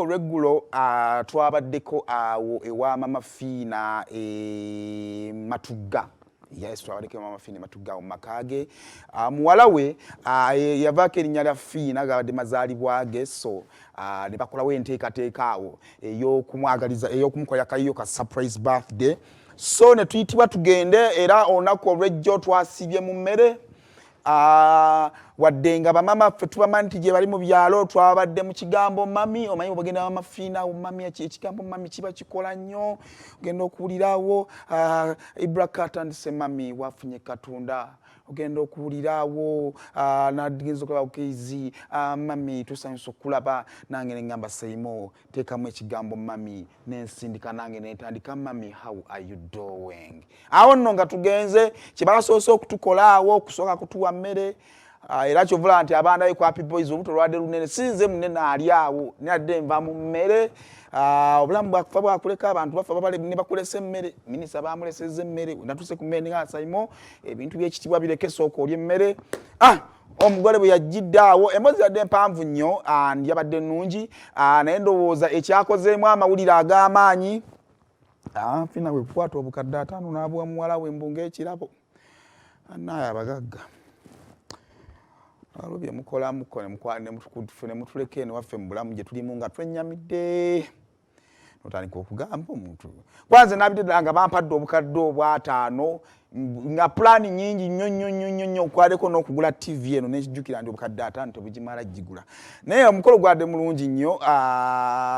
Olunaku olw'eggulo twabaddeko awo ewa Mama Fiina e Matugga. Yes, twabaddeko ewa Mama Fiina e Matugga awo mu maka ge. Muwala we yavaako erinnya lya Fiina, gabadde mazaalibwa ge, so ne bakolawo enteekateeka awo ey'okumwagaliza, ey'okumukolera kayiyo ka surprise birthday. So ne tuyitibwa tugende, era olunaku olw'ejjo twasiibye mu mmere. Wadde nga bamama ffe tubamanyi nti gye bali mu byalo, twabadde mu kigambo mami. Omanyi bwegenda mama Fiina mami, ekigambo mami kiba kikola nnyo. Ogenda okuwulirawo Ibraka atandise mami wafunye Katonda, ogenda okuwulirawo nagenza okulaba Keizi, mami tusanyusa okulaba. Nange neŋŋamba Seimo teekamu ekigambo mami, nensindika nange nentandika mami how are you doing. Awo nno nga tugenze, kyebasoose okutukola awo okusooka kutuwa mmere. Era kyovula nti abaana be Happy Boys olubuto lwadde lunene, sinze munene ali awo nadde nva mu mmere. Obulamu bwakufa bwakuleka, abantu bafa ne bakulesa emmere. Minisita bamulesezza emmere, natuuse ku mmere nga Saimo ebintu by'ekitiibwa bireke, sooka olya emmere. Omugole bwe yajjidde awo, emboozi yadde mpanvu nnyo, yabadde nnungi, naye ndowooza ekyakozeemu amawulire ag'amaanyi, Fiina bwe kukwata obukadde 50 n'abuwa muwala we mbu ng'ekirabo. Anaaye abagagga waliwo bye mukolamuko ne mutuleka eno waffe mu bulamu gye tulimu nga twennyamidde. Notandika okugamba omuntu kwanze nabidde ddala nga bampadde obukadde obwataano nga pulaani nyingi nnyo nnyo nnyo nnyo nnyo, okwaleko n'okugula TV eno, nekijjukira nti obukadde 50 tebugimala gigula. Naye omukolo gwadde mulungi nnyo.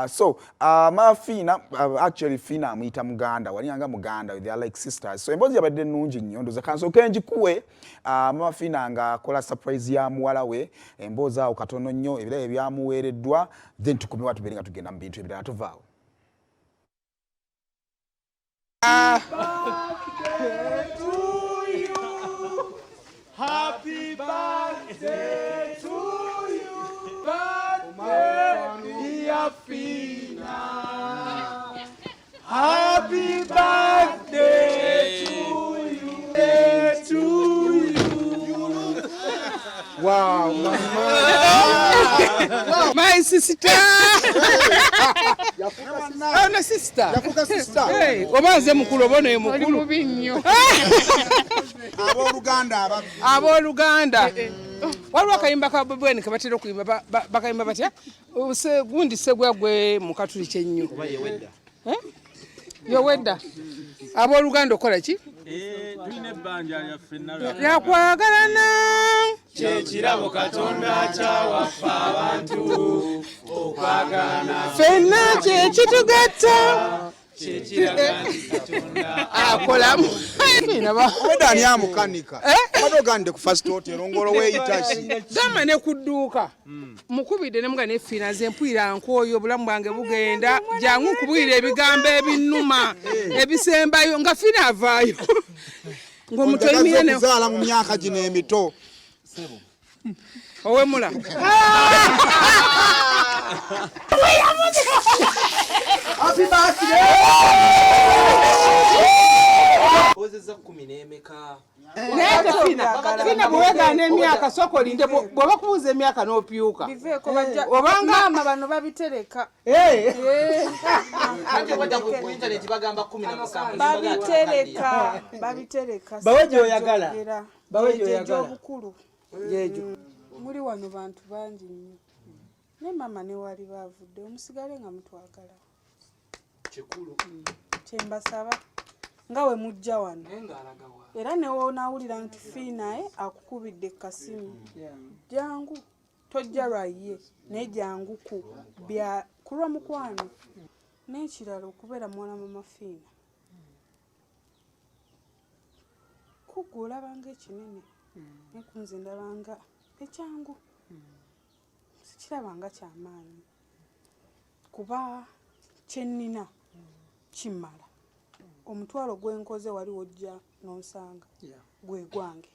So ma Fiina, actually Fiina amuyita muganda, walinganga muganda, they are like sisters. So emboozi yabadde nnungi nnyo, ndoza kansooke njikuwe. Mama Fiina ng'akola surprise ya muwala we, emboozi awo katono nnyo, ebirabo ebyamuweereddwa, then tukomewa tubeere nga tugenda mu bintu ebirala. Tuvaawo. Happy birthday to you. Birthday, dear Fina. Happy birthday to you. To you. Wow, mama. My sister. Oh, no, sister. Yafuka sister. Hey, oba nze mukulu oba naye Oli mukulu. mubi nnyo. Abooluganda ababbi. Abooluganda. Waliwo akayimba ka Bobi Wine ke batera okuyimba, bakayimba batya? Gundi segwa gwe mu Katuliki ennyo. Eh? Yowedda. Abooluganda okola ki? Tulina ebbanja lyaffe nalyo. Lyakwagalana. Kyekirabo Katonda kyawaffe abantu okwagalana. Ffenna kyekitugatta. Kyekiraga nti Katonda akolamu. Obwedda ani amukanika? Obadde ogandde ku First Hotel ng'olwo weeyita ki? Gamba ne ku dduuka mukubidde ne muga ne Fiina, nze mpulira nkooyo, obulamu bwange bugenda, jangu nkubulira ebigambo ebinnuma ebisembayo, nga Fiina avaayo ng'omuntu oyimirira ne okuzaala mu myaka gino emito. Owemula. Happy birthday! Ozezza 10 n'emeka? Naye ate Fiina, Fiina bwe weegaana emyaka, sooka olinde, bw'oba kubuuza emyaka n'opyuka. Biveeko bajja. Obanga maama bano babitereka. Anti obadda ku internet bagamba 17. Babitereka, babitereka. Bawe gy'oyagala. Sijja Bawe gyogera. gy'oyagala. Egy'obukulu. Gyegyo. Muli wano bantu bangi nnyo. Ne maama ne wali baavudde, omusigale nga mutwagala. Kikulu. Kyembasaba nga we mujja wano. Naye ng'alaga wa? Era ne w'onaawulira nti Fiina akukubidde kasimu. Jangu, tojja lwa ye, naye jangu ku bya kulwa mukwano. N'ekirala okubeera muwala mama Fiina. Kugwe olabanga ekinene, naye ku nze ndabanga ekyangu. Sikirabanga kyamaanyi. Kuba kye nnina kimmala. Omutwalo gwe nkoze wali wojja n'onsanga gwe gwange.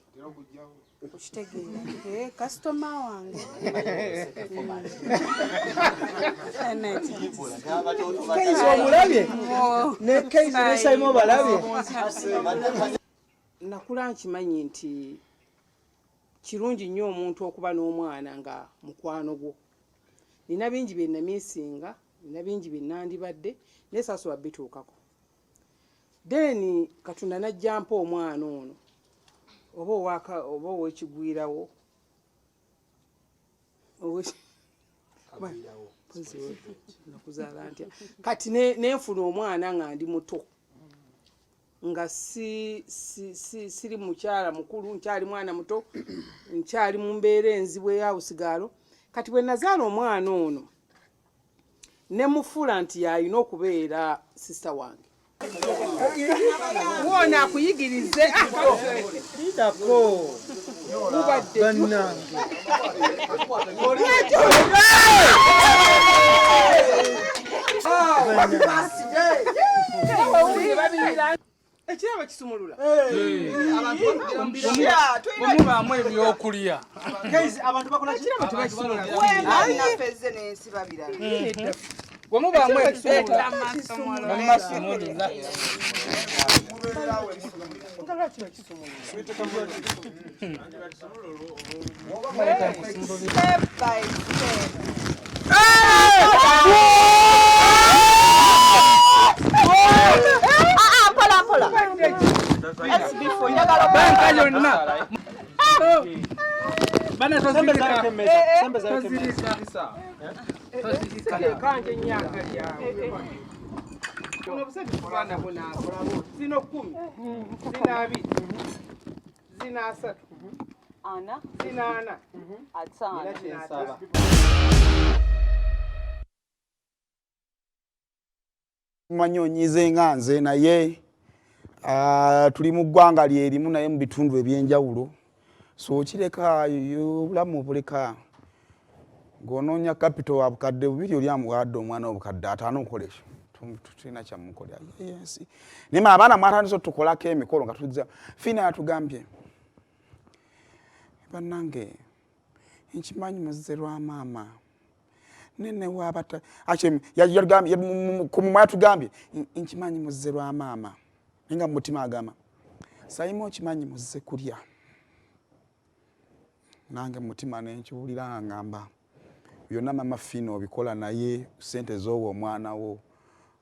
Okitegeera? Kasitoma wange. Keizi omulabye? Ne Keizi ne Simon balabye? Nakula nkimanyi nti kirungi nnyo omuntu okuba n'omwana nga mukwano gwo. Nina bingi bye namiisinga. Nina bingi bye nandibadde naye saasobola bituukako. Then Katonda najja mpa omwana ono oba owaka oba ow'ekigwirawo nakuzaala ntya kati nenfuna omwana nga ndi muto, nga siri mukyala mukulu, nkyali mwana muto, nkyali mu mbeera enzibu eyawusigaalo. Kati bwe nazaala omwana ono ne mufuula nti yalina okubeera sister wange, woona akuyigirize. Lindako. Mubadde. Bannange. Ekirabo kisumulula. Bwemubaamu ebyokulya. Abantu bakola ki? Ekirabo tebakisumulula. Nafezze n'ensiba birala. Bwemubaamu ebisumulula mumasumulula. Nga lwaki bakisumulula? Step by step. Ah, mpola mpola. SB4 njagala. Banka yonna bana tozirika. Sembeza Tozirika. Kanje nyaka lyawe. Buno busente tubaana bunaabo. Zino 10, zino 20, zino 30, 40, zino 40, 50. zino 50. Manyi onyize nga nze, naye tuli mu ggwanga lyerimu naye mu bitundu ebyenjawulo, so kireka obulamu obuleka ng'onoonya capital wa 2000, oli amuwadde omwana 500,000 okola ekyo tulina kyamukolera yensi. Naye ma abaana mwatandise otukolako emikolo nga tuzza. Fiina yatugambye, bannange, nkimanyi muzze lwa maama nene wabata. Actually, yatugambye ku mumwa, yatugambye, nkimanyi muzze lwa maama, naye nga mu mutima agamba, Sayima, okimanyi muzze kulya. Nange mu mutima nenkiwulira nga ngamba, byonna mama Fiina obikola, naye sente z'owa omwana wo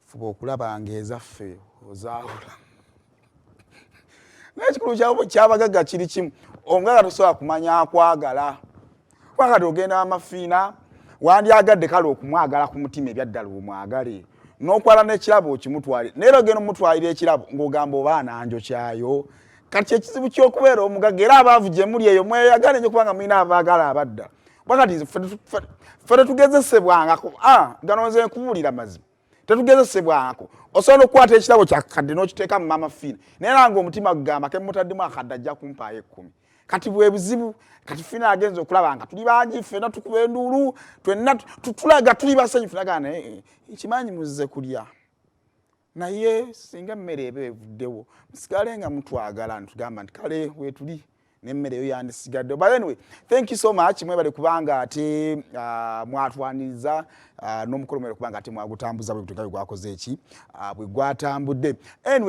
fuba okulaba nga ezaffe ozaawula. Naye ekikulu kyabagagga kiri kimu, omugagga tosobola kumanya akwagala, kuba kati ogenda amafiina wandyagadde kale okumwagala ku mutima ebyaddala omwagale n'okwala n'ekirabo okimutwalire, naye era ogenda omutwalira ekirabo ng'ogamba oba ananjo kyayo. Kati ekizibu ky'okubeera omugagga, era abaavu gye muli eyo mweyagale nnyo kubanga mulina abaagala abadda. Kuba kati ffe tetugezesebwangako. Gano nze nkubuulira mazima, tetugezesebwangako. Osobola okukwata ekirabo kyakadde n'okiteeka mu mama Fiina, naye era nga omutima gugamba kemutaddemu akadde ajja kumpaayo 10. Kati bwe buzibu. Kati Fiina agenza okulaba nga tuli bangi ffenna tukuba enduulu, twenna tulaga tuli basanyufu, nagaa naye nkimanyi muzze kulya, naye singa emmere eba evuddewo musigale nga mutwagala. Ntugamba nti kale weetuli n'emmere eyo yandisigadde. But anyway, thank you so much, mwebale kubanga ate mwatwaniriza n'omukolo, mwebale kubanga ate mwagutambuza bwe nga bwe gwakoze eki bwe gwatambudde. Anyway.